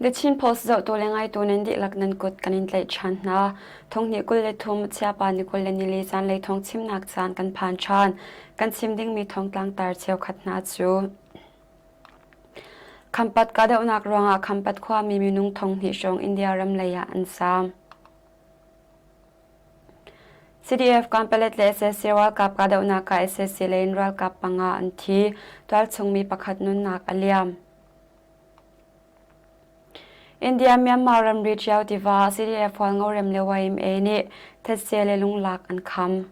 The Chin Post zohtu le ngaitu nan dihlak nan kut kan in tlaih ṭhan hna. Thonghnih 23 Chiapa ni 24 zanlei thawng chimnak caan kan phan ṭhan. Kan chim dingmi thawng tlangtar cheukhat hna cu Khampat kahdohnak ruangah Khampat khuami minung thonghnih hrawng India ram lei ah an zaam. CDF Kanpalet le sac ralkap kahdohnak ah sac lei in ralkap panga an thi. Tualchung mi pakhat nunnak a liam. India Myanmar ramri Ṭiau tiva CDF Hualngo le YMA nih thetse le lunglak an kham.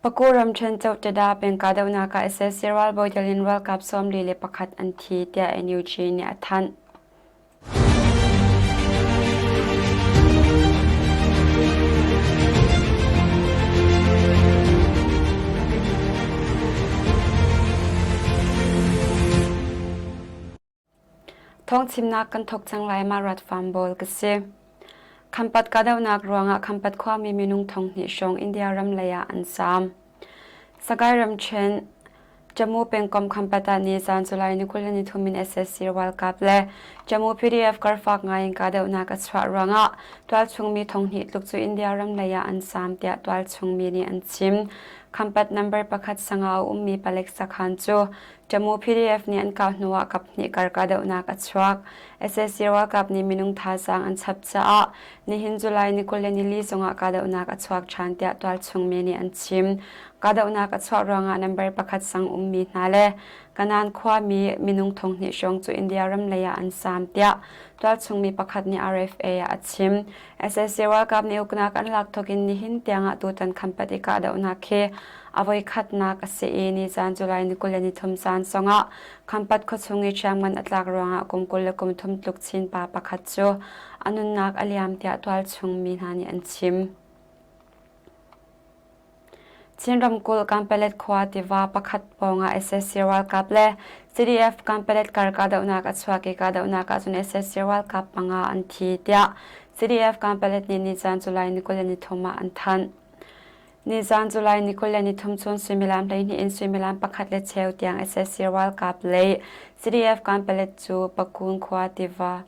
Paku ramṭhen Cohtada peng kahdohnak ah sac ralbawi tel in ralkap 41 an thi tiah NUG nih a thanh. Thawngchimnak kan thawk cang lai ma rat farm bawl ka si. Khampat kahdohnak ruangah Khampat khuami minung thonghnih hrawng India ram lei ah an zaam. Sagaing ramṭhen Jammu pengkomh Khampat ah nizaan July ni 23 in sac ralkap le Jammu PDF karfak ngai in kahdohnak a chuah ruangah tualchung mi thonghnih tluk cu India ram lei ah an zaam tiah tualchung mi nih an chim. Khampat number pakhat sangah a ummi palek sakhan cu Jammu PDF nih an kah hnuah kaphnih kar kahdohnak a chuak. Sac ralkap nih minung thazaang an chap caah nihin July ni 24 zongah kahdohnak a chuak ṭhan tiah tualchung mi nih an chim. Kahdohnak a chuah ruangah number pakhat sang ummi hna le Kanan khuami minung thonghnih hrawng cu India ram lei ah an zaam tiah tualchung mi pakhat nih RFA ah a chim. Sac ralkap nih uknak an lak thawk in nihin tiangah tutan Khampat i kahdohnak hi a voikhatnak a si i nizaan July ni 23 zaan zongah Khampat khuachung i hriamngan a tlak ruangah kum 23 tluk Chin pa pakhat cu a nunnak a liam tiah tualchung mi hna nih an chim. Chin ramkulh Kanpalet khua tiva pakhat pawngah sac ralkap le CDF Kanpalet kar kahdohnak a chuak i kahdohnak ahcun sac ralkap panga an thi tiah CDF Kanpalet nih nizaan July ni 23 ah an thanh. Nizaan July ni 23 chun suimilam 12 in suimilam pakhat le cheu tiang sac ralkap le CDF Kanpalet cu Pakun khua tiva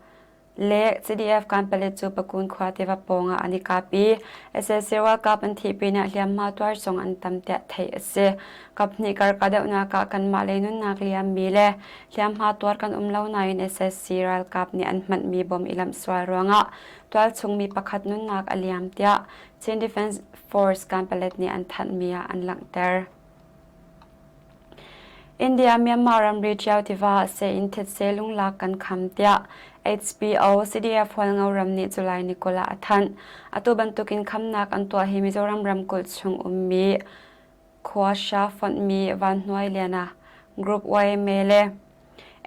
le CDF Kanpalet cu Pakun khua tiva pawngah an i kap i sac ralkap an thih pinah hliamhma tuar zong an tam tiah theih a si. Kaphnih kar kahdohnak ah kanmah lei nunnak liammi le hliamhma tuar kan um lo nain sac ralkap nih an hmanhmi bom i lamhsual ruangah tualchung mi pakhat nunnak a liam tiah Chin Defense Force Kanpalet nih an thanhmi ah an langhter. India Myanmar ramri Ṭiau tiva ah seh in thetse lunglak kan kham tiah HBO CDF Hualngo ram nih July ni 20 ah a thanh. Atu bantukin khamnak an tuah hi Mizoram ramkulh chung ummi khuasha fonhmi Vanhnuai Liana Group YMA le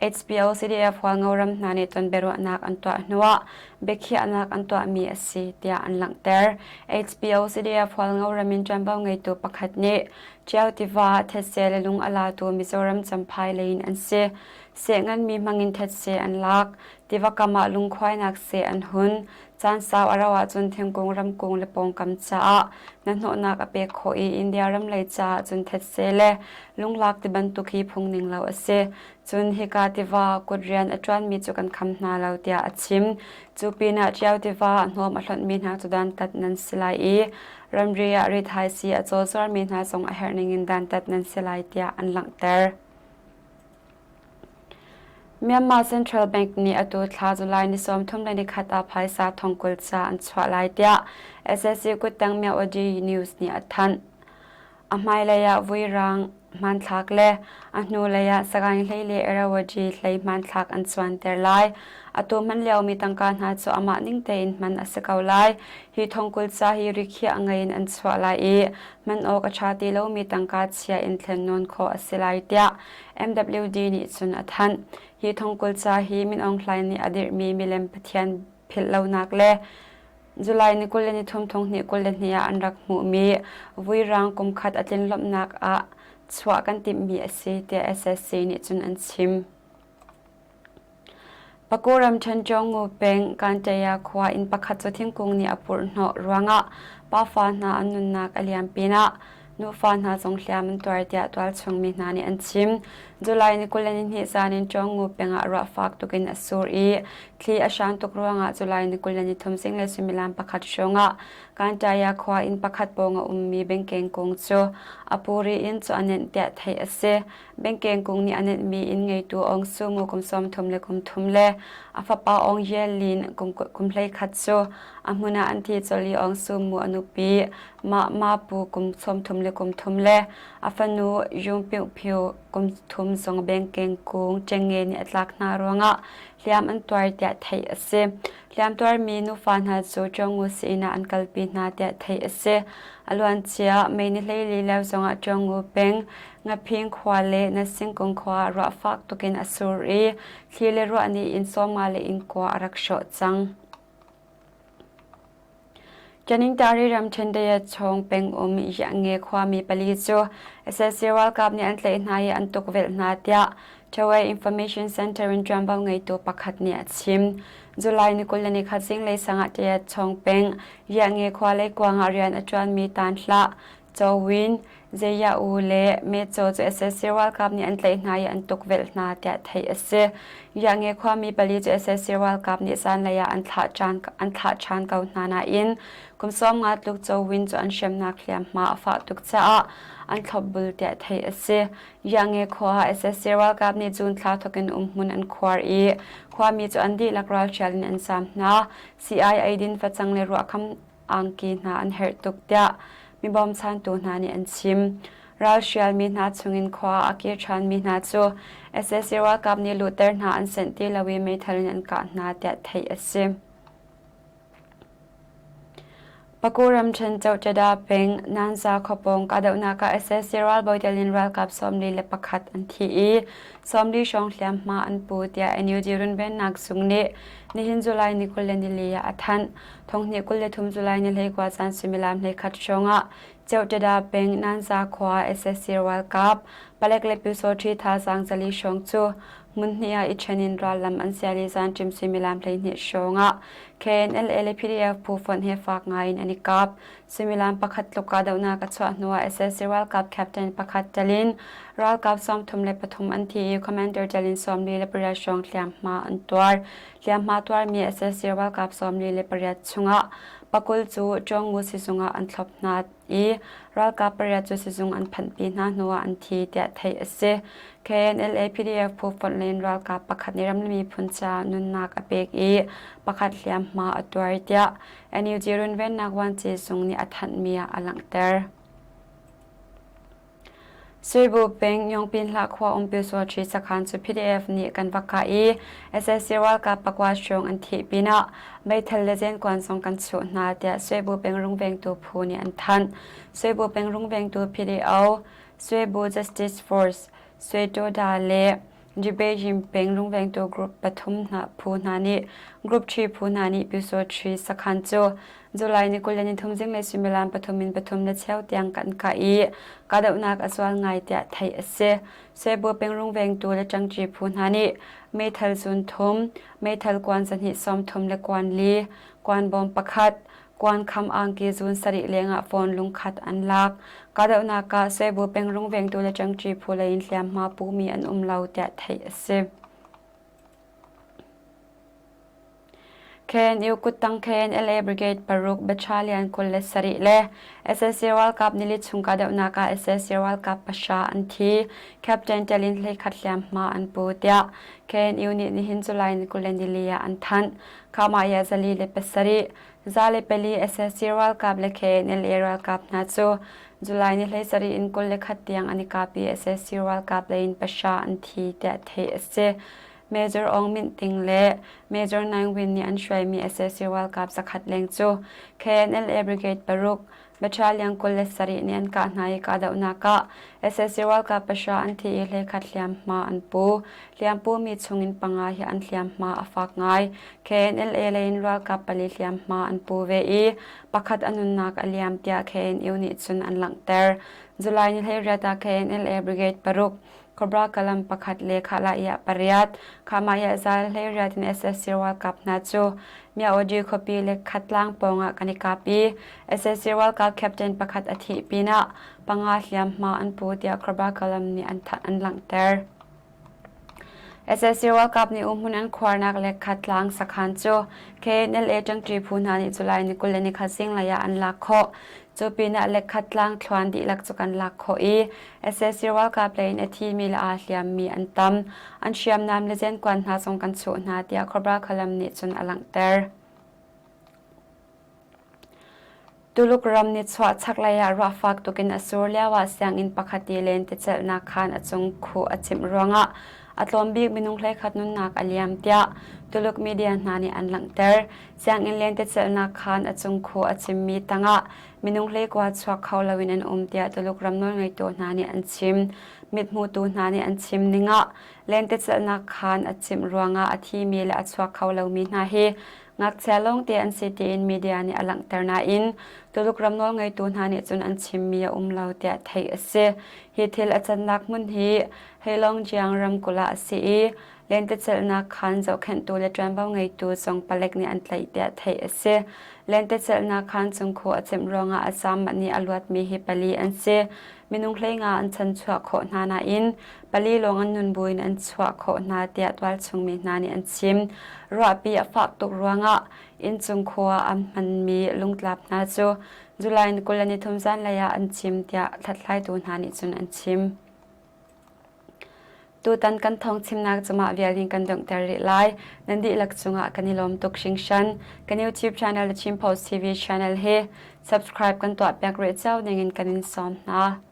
HBO CDF Hualngo ram hna nih tonbiaruahnak an tuah hnuah biakhiahnak an tuahmi a si tiah an langhter. HBO CDF Hualngo ram in ṭuanvo ngeitu pakhat nih Ṭiau tiva thetse le lung a latu Mizoram Champhai lei in an si. Seh nganmi hmangin thetse an lak. Tiva kam ah lungkhuainak seh an hun. Caan sau a rauh ahcun thingkung ramkung le pawngkam caah hnahnawhnak a pek khawh i India ram lei caah cun thetse le lunglak tibantuk hi phung ning lo a si. Cun hika tiva kut rian a ṭuanmi cu kan kham hna lo tiah a chim. Cu pinah Ṭiau tiva ah hnawm a hlonhmi hna cu dantat nan si lai i ramri ah rithaisii a cawzuarmi hna zong a herh ningin dantat nan si lai tiah an langhter. Myanmar Central Bank nih atu thla July ni 31 ah phaisa thongkul ca an chuah lai tiah sac kuttang Myawaddy News nih a thanh. A hmailei ah vuirang hmanthlak le a hnulei ah Sagaing hlei le Irrawaddy hlei hmanthlak an cuanter lai. Atu hman liomi tangka hna cu amah ning tein hman a si ko lai. Hi thongkul ca hi rikhiah ngei in an chuah lai i hman awk a ṭha ti lomi tangka chia in thlennawn khawh a si lai tiah MWD nih cun a thanh. Hi thongkul ca hi Min Aung Hlaing nih a dirhmi milem Pathian philhlonak le July ni 23 thonghnih 22 ah an rak hmuhmi vuirang kum khat a tlin lawmhnak ah chuah kan timhmi a si tiah SSC nih cun an chim. Paku ramṭhen Chawngu peng Kantaya khua inn pakhat cu thingkung nih a purhhnawh ruangah pafa hna an nunnak a liam pinah. Nufa hna zong hliam an tuar tiah tualchung mi hna nih an chim. July ni 22 zan in Chawngngu peng ah ruah fak tuk in a sur i thli a hrang tuk ruangah July ni 23 zinglei suimilam pakhat hrawng ah Kantaya khua inn pakhat pawng a ummi bengkeng kung cu a puri in cu a nenh tiah theih a si. Bengkeng kung nih a nenhmi inn ngeitu Aung Su Mu kum 33 le a fapa Aung Ye Lin kum 11 cu a hmun ah an thi colh i Aung Su Mu a nupi Mah Ma Pu kum 33 le a fanu Yung Pyuh Phyu kum thum zong bengkeng kung ṭengnge nih a tlak hna ruangah hliam an tuar tiah theih a si. Hliamtuarmi nufa hna cu Chawngu sii-inn ah an kalpi hna tiah theih a si. A luancia May ni 14 lio zongah Chawngu peng Ngaphing khua le Nasingkung khua ah ruah fak tukin a sur i thli le ruah nih inn 50 le inn kua a rak hrawh cang. Caningtari ramṭhen Dayachawng pengum Yange khuami pali cu sac ralkap nih an tlaih hna i an tukvelh hna tiah Tawai Information Center in ṭuanvo ngeitu pakhat nih a chim. July ni 21 zinglei sang ah Dayachawng peng Yange khua leikuang ah rian a ṭuanmi Tan Hlah Cho Win, Zeya U le Me Cho cu sac ralkap nih an tlaih hna i an tukvelh hna tiah theih a si. Yange khuami pali cu sac ralkap nih zanlei ah an thlah ṭhan ko hna nain kum 50 tluk Cho Win cu an hremnak hliamhma a fah tuk caah an thlopbul tiah theih a si. Yange khua ah sac ralkap nih June thla thawk in umhmun an khuar i khuami cu an dihlak ralhrial in an zaam hna. Sii-ai eidin facang le ruahkham angki hna an herh tuk tiah mi bawmchantu hna nih an chim. Ralhrialmi hna chungin khua a kir ṭhanmi hna cu sac ralkap nih luhter hna an senh ti lo i meithal in an kah hna tiah theih a si. Paku ramṭhen Cohtada peng Nanza khuapawng kahdohnak ah sac ralbawi tel in ralkap 41 an thi i 40 hrawng hliamhma an pu tiah NUG runvennak zung nih nihin July ni 24 ah a thanh. Thonghnih 23 July ni 19 caan suimilam 11 hrawngah Ceuhtada peng Nanza khua sac ralkap palek le pyusawṭhi thazaang zali hrawng cu hmun hnih ah i ṭhen in rallam an sial i zanṭim suimilam 12 hrawngah KNLA le PDF phu fonh he faak ngai in an i kap. Suimilam pakhat tluk kahdohnak a chuah hnuah sac ralkap captain pakhat tel in ralkap 33 an thi i commander tel in 48 hrawng hliamhma an tuar. Hliamhma tuarmi sac ralkap 48 chungah pakul cu Chawngu sizung ah an thlop hna i ralkap pariat cu sizung an phanhpi hna hnuah an thi tiah theih a si. KNLA PDF phu fonh len ralkap pakhat nih ramli miphun caah nunnak a pek i pakhat hliamhma a tuar tiah NUG runvennak vuanci zung nih a thanhmi ah a langhter. Suibu peng Yongpinhlah khua um Pyusawṭhi sakhan cu PDF nih kan va kah i sac ralkap pakua hrawng an thih pinah meithal le zenkuan zong kan chuh hna tiah Suibu peng rungvengtu phu nih an thanh. Suibu peng rungvengtu PDO, Suibu Justice Force, Suetoda le Dibejim peng rungvengtu group pathum hna phu hna nih Group 3 phu hna nih Pyusawṭhi sakhan cu July ni 23 zinglei suimilam pathum in pathum le cheu tiang kan kah i kahdohnak a zual ngai tiah theih a si. Cebu peng rungvengtu le ṭangṭi phu hna nih meithal zun thum, meithal kuan zahnih 30 le kuan li, kuan bawm pakhat, kuan kham angki zun sarih lengah phone lungkhat an lak. Kahdohnak ah Cebu peng rungvengtu le ṭangṭi phu lei in hliamhma pumi an um lo tiah theih a si. KNU kuttang KNLA Brigade paruk Battalion 27 le sac ralkap nili chung kahdohnak ah sac ralkap pahra an thi. Captain tel in 11 hliamhma an pu tiah KNU nih nihin July ni 24 ah an thanh. Khamaya 407, 104 sac ralkap le KNLA ralkap hna cu July ni 17 in 21 tiang an i kap i sac ralkap lei in pahra an thi tiah theih a si. Major Aung Myint Ting le Major Naing Win nih an hruaimi sac ralkap zakhat leng cu KNLA Brigade paruk Battalion 27 nih an kah hna i kahdohnak ah sac ralkap pahra an thi i 11 hliamhma an pu. Hliampumi chungin panga hi an hliamhma a fak ngai. KNLA lei in ralkap pali hliamhma an pu ve i pakhat a nunnak a liam tiah KNU nih cun an langhter. July ni 18 ah KNLA Brigade paruk Cobra Kalam pakhat le Khalaiah pariat, Khamaiah zal 18 in sac ralkap hna cu. Myawaddy khuapi le Khatlang pawngah kan i kap i sac ralkap captain pakhat a thih pinah panga hliamhma an pu tiah Khraba Kalam nih an langhter. Sac ralkap nih umhmun an khuarnak le Khatlang sakhan cu KNLA ṭangṭi phu hna nih July ni 21 zinglei ah an lak khawh. Cu pinah le Khatlang thluan dihlak cu kan lak khawh i sac ralkap lei in a thimi le aa hliammi an tam. An hriamnam le zenkuan hna zong kan chuh hna tiah Khuabra Khalam nih cun a langhter. Tuluk ram nichuah chaklei ah ruah fak tukin a sur lioah sianginn pakhat i lentecelhnak khaan a cung khuh a cimh ruangah a tlawm bik minung 11 nunnak a liam tiah Tuluk media hna nih an langhter. Sianginn lentecelhnak khaan a cung khuh a cimmi tangah minung 19 chuak kho loin an um tiah Tuluk ram nawlngeitu hna nih an chim. Mithmutu hna nih an chim ningah lentecelhnak khaan a cimh ruangah a thimi le a chuak kho lomi hna hi Ngakchia lawngte an si tiin media nih a langhter nain Tuluk ram nawlngeitu hna nih cun an chimmi a um lo tiah theih a si. Hi thil a cannak hmun hi Heilongjiang ramkulh ah a si i lentecelhnak khaan zohkhenhtu le ṭuanvo ngeitu zong palek nih an tlaih tiah theih a si. Lentecelhnak khaan chung khu a cimh ruangah a zaam nih a luatmi hi pali an si. Minung 15 an chanchuah khawh hna nain pali lawng an nun buin an chuah khawh hna tiah tualchung mi hna nih an chim. Ruahpi a fak tuk ruangah inncung khua an hmanmi lungtlap hna cu July 23 zanlei ah an chim tiah hlathlaitu hna nih cun an chim. Tutan kan thawng chimnak cumah vial in kan donghter rih lai. Nan dihlak cungah kan i lawm tuk hringhran. Kan YouTube channel The Chin Post TV channel hi subscribe kan tuah piak rih cio dingin kan in sawm hna.